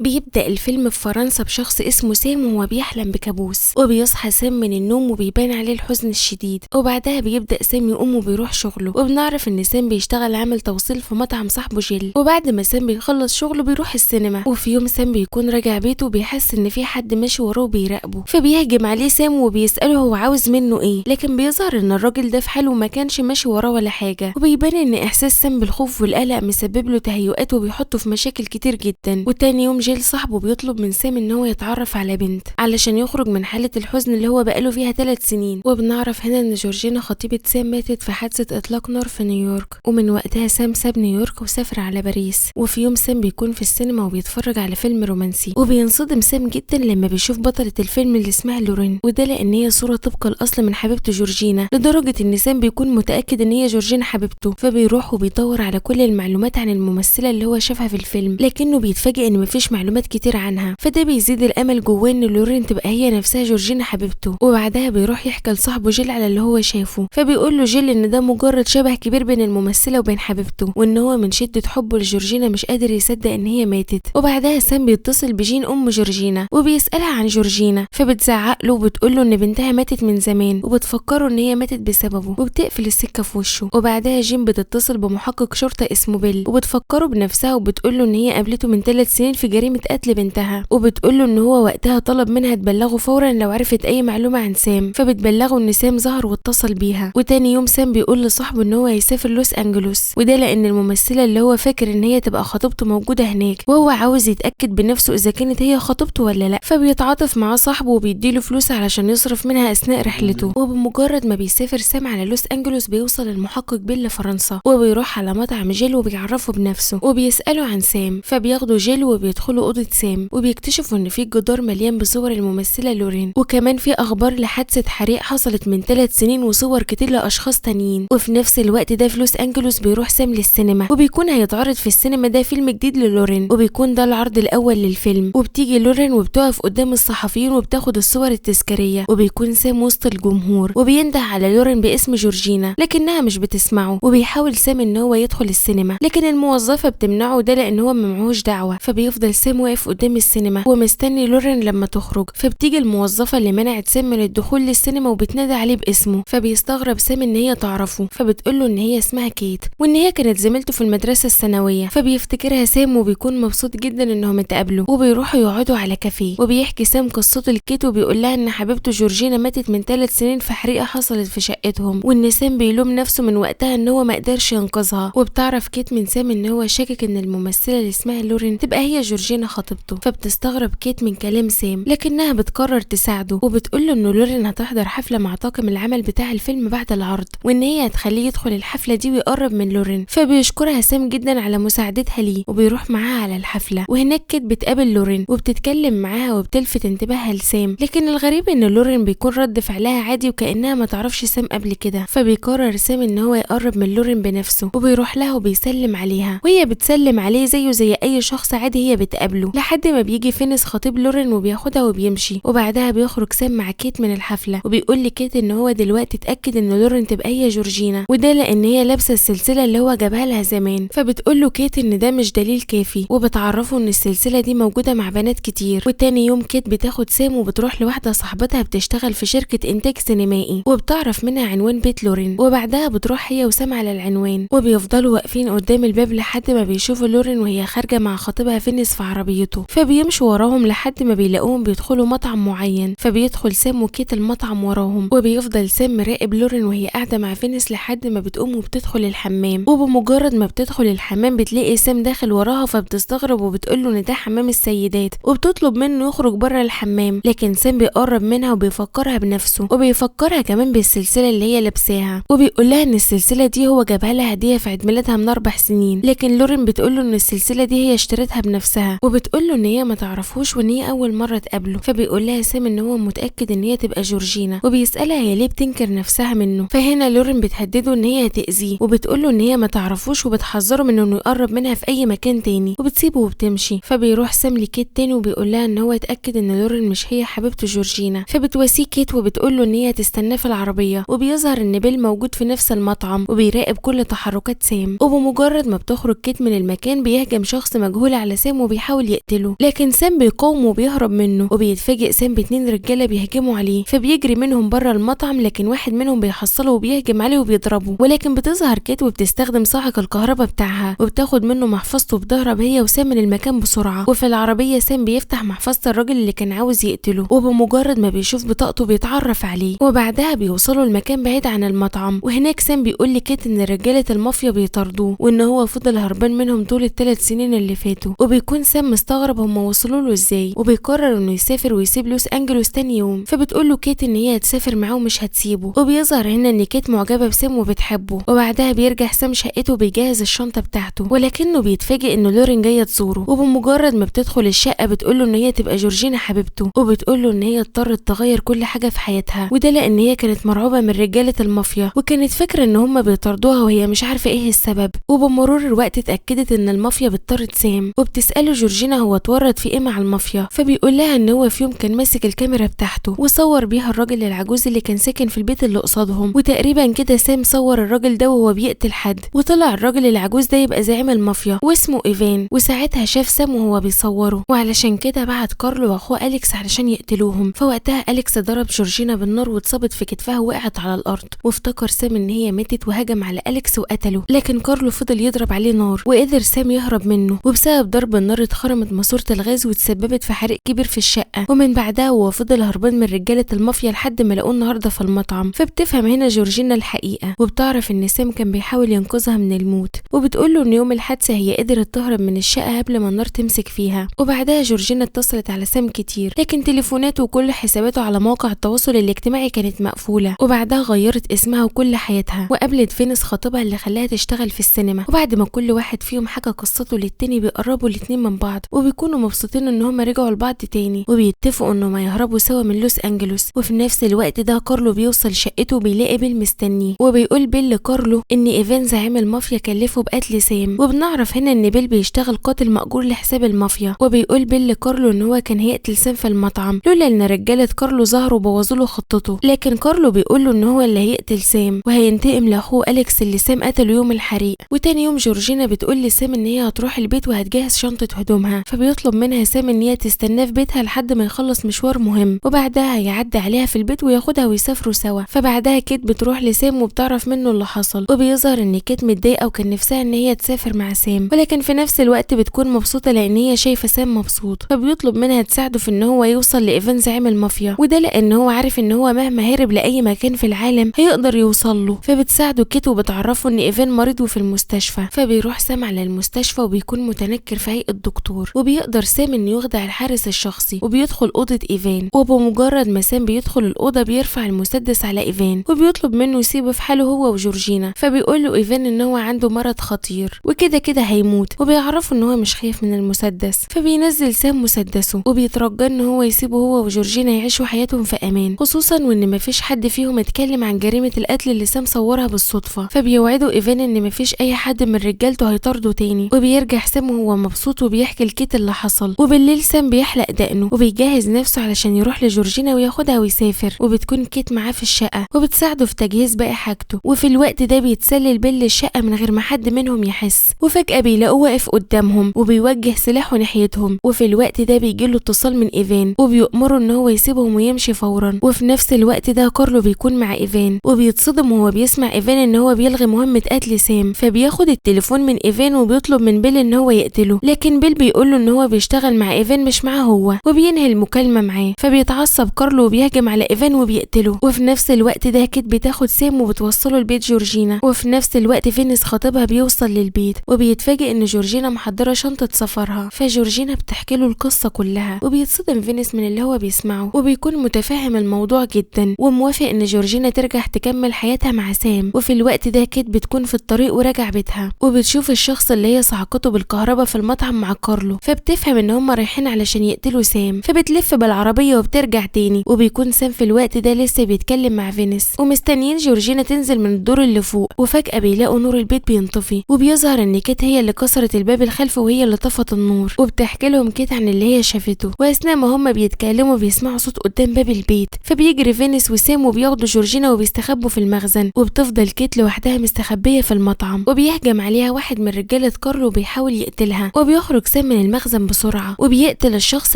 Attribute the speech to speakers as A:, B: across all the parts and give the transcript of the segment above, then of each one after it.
A: بيبدأ الفيلم في فرنسا بشخص اسمه سام وهو بيحلم بكابوس، وبيصحى سام من النوم وبيبان عليه الحزن الشديد. وبعدها بيبدأ سام يقوم وبيروح شغله، وبنعرف ان سام بيشتغل عامل توصيل في مطعم صاحبه جيل. وبعد ما سام بيخلص شغله بيروح السينما، وفي يوم سام بيكون راجع بيته وبيحس ان في حد ماشي وراه وبيراقبه، فبيهجم عليه سام وبيسأله هو عاوز منه ايه، لكن بيظهر ان الراجل ده في حاله ما كانش ماشي وراه ولا حاجة. وبيبان ان احساس سام بالخوف والقلق مسبب له تهيؤات وبيحطه في مشاكل كتير جدا. وتاني يوم جيل صاحبه بيطلب من سام ان هو يتعرف على بنت علشان يخرج من حالة الحزن اللي هو بقاله فيها 3 سنين. وبنعرف هنا ان جورجينا خطيبة سام ماتت في حادثة اطلاق نار في نيويورك، ومن وقتها سام ساب نيويورك وسافر على باريس. وفي يوم سام بيكون في السينما وبيتفرج على فيلم رومانسي، وبينصدم سام جدا لما بيشوف بطلة الفيلم اللي اسمها لورين، وده لان هي صورة طبق الاصل من حبيبته جورجينا، لدرجة ان سام بيكون متأكد ان هي جورجينا حبيبته. فبيروح وبيدور على كل المعلومات عن الممثلة اللي هو شافها في الفيلم، لكنه بيتفاجئ ان مفيش معلومات كتير عنها، فده بيزيد الامل جواه ان لورين تبقى هي نفسها جورجينا حبيبته. وبعدها بيروح يحكي لصاحبه جيل على اللي هو شافه، فبيقول له جيل ان ده مجرد شبه كبير بين الممثلة وبين حبيبته، وان هو من شده حبه لجورجينا مش قادر يصدق ان هي ماتت. وبعدها سام بيتصل بجين ام جورجينا وبيسالها عن جورجينا، فبتزعق له وبتقول له ان بنتها ماتت من زمان، وبتفكره ان هي ماتت بسببه، وبتقفل السكة في وشه. وبعدها جين بتتصل بمحقق شرطه اسمه بيل وبتفكره بنفسها وبتقول له ان هي قابلته من 3 سنين في جريمة قتل بنتها، وبتقول له ان هو وقتها طلب منها تبلغه فورا لو عرفت اي معلومة عن سام، فبتبلغه ان سام ظهر واتصل بيها. وتاني يوم سام بيقول لصاحبه ان هو هيسافر لوس انجلوس، وده لان الممثلة اللي هو فاكر ان هي تبقى خطيبته موجودة هناك، وهو عاوز يتاكد بنفسه اذا كانت هي خطيبته ولا لا. فبيتعاطف مع صاحبه وبيديله فلوس علشان يصرف منها اثناء رحلته. وبمجرد ما بيسافر سام على لوس انجلوس بيوصل المحقق بيل لفرنسا، وبيروح على مطعم جيل وبيعرفه بنفسه وبيساله عن سام، فبياخدوا جيل وبيدخلوا اوضة سام، وبيكتشفوا ان في جدار مليان بصور الممثلة لورين، وكمان في اخبار لحادثة حريق حصلت من 3 سنين وصور كتير لاشخاص تانيين. وفي نفس الوقت ده في لوس انجلوس بيروح سام للسينما، وبيكون هيتعرض في السينما ده فيلم جديد للورين، وبيكون ده العرض الاول للفيلم. وبتيجي لورين وبتقف قدام الصحفيين وبتاخد الصور التذكارية، وبيكون سام وسط الجمهور وبينده على لورين باسم جورجينا، لكنها مش بتسمعه. وبيحاول سام ان هو يدخل السينما، لكن الموظفة بتمنعه ده لان هو ما معهوش دعوه. فبيفضل سام واقف قدام السينما ومستني لورين لما تخرج، فبتيجي الموظفة اللي منعت سام من الدخول للسينما وبتنادي عليه باسمه، فبيستغرب سام ان هي تعرفه، فبتقول له ان هي اسمها كيت وان هي كانت زميلته في المدرسة الثانوية. فبيفتكرها سام وبيكون مبسوط جدا انهم اتقابلوا، وبيروحوا يقعدوا على كافيه. وبيحكي سام قصته لكيت وبيقول لها ان حبيبته جورجينا ماتت من 3 سنين في حريقة حصلت في شقتهم، وان سام بيلوم نفسه من وقتها ان هو ما قدرش ينقذها. وبتعرف كيت من سام ان هو شاكك ان الممثلة اللي اسمها لورين تبقى هي جورجينا خطيبته، فبتستغرب كيت من كلام سام، لكنها بتقرر تساعده وبتقول له ان لورين هتحضر حفلة مع طاقم العمل بتاع الفيلم بعد العرض، وان هي هتخليه يدخل الحفلة دي ويقرب من لورين. فبيشكرها سام جدا على مساعدتها ليه وبيروح معاها على الحفلة. وهناك كيت بتقابل لورين وبتتكلم معاها وبتلفت انتباهها لسام، لكن الغريب ان لورين بيكون رد فعلها عادي وكانها ما تعرفش سام قبل كده. فبيقرر سام ان هو يقرب من لورين بنفسه، وبيروح لها وبيسلم عليها، وهي بتسلم عليه زيه زي اي شخص عادي هي بتقابله، لحد ما بيجي فينس خطيب لورين وبياخدها وبيمشي. وبعدها بيخرج سام مع كيت من الحفلة وبيقول لكيت ان هو دلوقتي اتاكد ان لورين تبقى هي جورجينا، وده لان هي لابسه السلسلة اللي هو جابها لها زمان. فبتقول له كيت ان ده مش دليل كافي، وبتعرفه ان السلسلة دي موجودة مع بنات كتير. وتاني يوم كيت بتاخد سام وبتروح لواحدة صاحبتها بتشتغل في شركة انتاج سينمائي، وبتعرف منها عنوان بيت لورين. وبعدها بتروح هي وسام على العنوان، وبيفضلوا واقفين قدام الباب لحد ما بيشوفوا لورين وهي خارجه مع خطيبها فينس في عربيته، فبيمشوا وراهم لحد ما بيلاقوهم بيدخلوا مطعم معين. فبيدخل سام وكيت المطعم وراهم، وبيفضل سام مراقب لورين وهي قاعدة مع فينس لحد ما بتقوم وبتدخل الحمام. وبمجرد ما بتدخل الحمام بتلاقي سام داخل وراها، فبتستغرب وبتقول له ان ده حمام السيدات، وبتطلب منه يخرج بره الحمام، لكن سام بيقرب منها وبيفكرها بنفسه، وبيفكرها كمان بالسلسلة اللي هي لابساها، وبيقول لها ان السلسلة دي هو جابها لها هديه في عيد ميلادها من 4 سنين. لكن لورين بتقول له ان السلسلة دي هي اشترتها بنفسها، وبتقول له ان هي ما تعرفوش وان هي اول مرة تقابله. فبيقول لها سام ان هو متاكد ان هي تبقى جورجينا، وبيسالها هي ليه بتنكر نفسها منه. فهنا لورين بتهدده ان هي هتاذيه، وبتقول له ان هي ما تعرفوش، وبتحذره من انه يقرب منها في اي مكان تاني، وبتسيبه وبتمشي. فبيروح سام لكيت تاني وبيقول لها ان هو اتاكد ان لورين مش هي حبيبته جورجينا، فبتواسيه كيت وبتقول له ان هي تستناه في العربية. وبيظهر ان بيل موجود في نفس المطعم وبيراقب كل تحركات سام. وبمجرد ما بتخرج كيت من المكان بيهجم شخص مجهول على سام وبيحاول وبيحاول يقتله، لكن سام بيقاومه وبيهرب منه. وبيتفاجئ سام باتنين رجاله بيهجموا عليه، فبيجري منهم بره المطعم، لكن واحد منهم بيحصله وبيهجم عليه وبيضربه، ولكن بتظهر كيت وبتستخدم صاعق الكهرباء بتاعها وبتاخد منه محفظته وبتهرب هي وسام من المكان بسرعة. وفي العربية سام بيفتح محفظة الراجل اللي كان عاوز يقتله، وبمجرد ما بيشوف بطاقته بيتعرف عليه. وبعدها بيوصلوا المكان بعيد عن المطعم، وهناك سام بيقول لكيت ان رجاله المافيا بيطاردوه وان هو فضل هربان منهم طول ال3 سنين اللي فاتوا. وبيكون سام مستغرب هم وصلوا له ازاي، وبيقرر انه يسافر ويسيب لوس انجلوس تاني يوم. فبتقول له كيت ان هي هتسافر معاه ومش هتسيبه. وبيظهر هنا ان كيت معجبه بسام وبتحبه. وبعدها بيرجع سام شقته وبيجهز الشنطة بتاعته، ولكنه بيتفاجئ ان لورين جاية تزوره. وبمجرد ما بتدخل الشقة بتقول له ان هي تبقى جورجينا حبيبته، وبتقول له ان هي اضطرت تغير كل حاجة في حياتها، وده لان هي كانت مرعوبه من رجاله المافيا وكانت فاكره ان هم بيطاردوها وهي مش عارفه ايه السبب. وبمرور الوقت اتاكدت ان المافيا بتطارد سام، وبتساله جورجينا هو اتورط في ايه مع المافيا، فبيقول لها ان هو في يوم كان ماسك الكاميرا بتاعته وصور بيها الراجل العجوز اللي كان ساكن في البيت اللي قصادهم، وتقريبا كده سام صور الراجل ده وهو بيقتل حد، وطلع الراجل العجوز ده يبقى زعيم المافيا واسمه ايفان. وساعتها شاف سام وهو بيصوره، وعلشان كده بعت كارلو واخوه اليكس علشان يقتلوهم. فوقتها اليكس ضرب جورجينا بالنار واتصابت في كتفها ووقعت على الارض، وافتكر سام ان هي ماتت وهجم على اليكس وقتله، لكن كارلو فضل يضرب عليه نار وقدر سام يهرب منه. وبسبب ضرب النار اتخرمت ماسوره الغاز وتسببت في حريق كبير في الشقة، ومن بعدها هو فضل هربان من رجاله المافيا لحد ما لقوه النهارده في المطعم. فبتفهم هنا جورجينا الحقيقة، وبتعرف ان سام كان بيحاول ينقذها من الموت، وبتقول له ان يوم الحادثة هي قدرت تهرب من الشقة قبل ما النار تمسك فيها. وبعدها جورجينا اتصلت على سام كتير، لكن تليفوناته وكل حساباته على مواقع التواصل الاجتماعي كانت مقفولة. وبعدها غيرت اسمها وكل حياتها، وقابلت فينس خطيبها اللي خلاها تشتغل في السينما. وبعد ما كل واحد فيهم حكى قصته للتاني بيقربوا الاتنين من بعض، وبيكونوا مبسوطين ان هما رجعوا لبعض تاني، وبيتفقوا انه ما يهربوا سوا من لوس انجلوس. وفي نفس الوقت ده كارلو بيوصل شقته وبيلاقي بيل مستنيه، وبيقول بيل لكارلو ان ايفان زعيم المافيا كلفه بقتل سام. وبنعرف هنا ان بيل بيشتغل قاتل مأجور لحساب المافيا، وبيقول بيل لكارلو ان هو كان هيقتل سام في المطعم لولا ان رجاله كارلو ظهروا وبوظوا له خطته، لكن كارلو بيقول له ان هو اللي هيقتل سام وهينتقم لاخوه اليكس اللي سام قتله يوم الحريق. وتاني يوم جورجينا بتقول لسام ان هي هتروح البيت وهتجهز شنطه هدومها، فبيطلب منها سام ان هي تستناه في بيتها لحد ما يخلص مشوار مهم، وبعدها هيعدي عليها في البيت وياخدها ويسافروا سوا. فبعدها كيت بتروح لسام وبتعرف منه اللي حصل، وبيظهر ان كيت متضايقة وكان نفسها ان هي تسافر مع سام، ولكن في نفس الوقت بتكون مبسوطة لان هي شايفه سام مبسوط، فبيطلب منها تساعده في ان هو يوصل لايفان زعيم المافيا، وده لان هو عارف ان هو مهما هرب لاي مكان في العالم هيقدر يوصل له. فبتساعده كيت وبتعرفه ان ايفان مريض وفي المستشفى، فبيروح سام على المستشفى وبيكون متنكر في هيئة دكتور، وبيقدر سام انه يخدع الحارس الشخصي وبيدخل اوضة ايفان. وبمجرد ما سام بيدخل الاوضة بيرفع المسدس على ايفان وبيطلب منه يسيبه في حاله هو وجورجينا، فبيقول له ايفان ان هو عنده مرض خطير وكده كده هيموت، وبيعرفه ان هو مش خايف من المسدس. فبينزل سام مسدسه وبيترجى ان هو يسيبه هو وجورجينا يعيشوا حياتهم في امان، خصوصا وان مفيش حد فيهم اتكلم عن جريمة القتل اللي سام صورها بالصدفة. فبيوعدوا ايفان ان مفيش اي حد من رجالته هيطارده تاني. وبيرجع سام وهو مبسوط وبيحكي لكيت اللي حصل. وبالليل سام بيحلق دقنه وبيجهز نفسه علشان يروح لجورجينا وياخدها ويسافر، وبتكون كيت معاه في الشقة وبتساعده في تجهيز باقي حاجته. وفي الوقت ده بيتسلل بيل للشقه من غير ما حد منهم يحس، وفجاة بيلاقوه واقف قدامهم وبيوجه سلاحه ناحيتهم. وفي الوقت ده بيجيله اتصال من ايفان وبيأمره ان هو يسيبهم ويمشي فورا. وفي نفس الوقت ده كارلو بيكون مع ايفان وبيتصدم وهو بيسمع ايفان ان هو بيلغي مهمة قتل سام، فبياخد التليفون من ايفان وبيطلب من بيل ان هو يقتله، لكن بيل بيقول له ان هو بيشتغل مع ايفان مش معاه هو، وبينهي المكالمة معاه. فبيتعصب كارلو وبيهجم على ايفان وبيقتله. وفي نفس الوقت ده كيت بتاخد سام وبتوصله لبيت جورجينا. وفي نفس الوقت فينس خطيبها بيوصل للبيت وبيتفاجئ ان جورجينا محضرة شنطه سفرها، فجورجينا بتحكي له القصة كلها، وبيتصدم فينس من اللي هو بيسمعه وبيكون متفهم الموضوع جدا وموافق ان جورجينا ترجع تكمل حياتها مع سام. وفي الوقت ده كيت بتكون في الطريق وراجع بيتها، وبتشوف الشخص اللي هي صعقته بالكهرباء في المطعم مع كارلو، فبتفهم ان هم رايحين علشان يقتلوا سام، فبتلف بالعربية وبترجع تاني. وبيكون سام في الوقت ده لسه بيتكلم مع فينس ومستنيين جورجينا تنزل من الدور اللي فوق، وفجاة بيلاقوا نور البيت بينطفي، وبيظهر ان كيت هي اللي كسرت الباب الخلفي وهي اللي طفت النور. وبتحكي لهم كيت عن اللي هي شافته، واثناء ما هم بيتكلموا بيسمعوا صوت قدام باب البيت، فبيجري فينس وسام وبياخدوا جورجينا وبيستخبوا في المخزن، وبتفضل كيت لوحدها مستخبيه في المطعم. وبيهجم عليها واحد من رجاله كارلو وبيحاول يقتلها، وبيخرج سام من المخزن بسرعة وبيقتل الشخص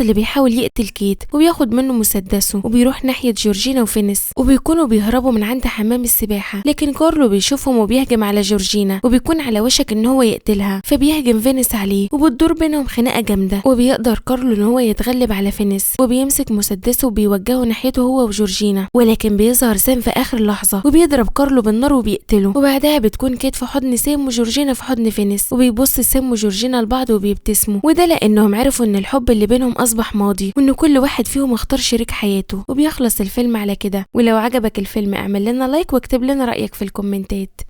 A: اللي بيحاول يقتل كيت وبياخد منه مسدسه وبيروح ناحية جورجينا وفينيس، وبيكونوا بيهربوا من عند حمام السباحة، لكن كارلو بيشوفهم وبيهجم على جورجينا وبيكون على وشك ان هو يقتلها، فبيهجم فينيس عليه وبتدور بينهم خناقة جامدة، وبيقدر كارلو ان هو يتغلب على فينيس وبيمسك مسدسه وبيوجهه ناحيته هو وجورجينا، ولكن بيظهر سام في اخر لحظة وبيضرب كارلو بالنار وبيقتله. وبعدها بتكون كيت في حضن سام وجورجينا في حضن فينيس، وبيبص سام وجورجينا لبعض وبيبتسموا، وده لانهم عرفوا ان الحب اللي بينهم اصبح ماضي وان كل واحد فيهم اختار شريك حياته. وبيخلص الفيلم على كده. ولو عجبك الفيلم اعمل لنا like واكتب لنا رأيك في الكومنتات.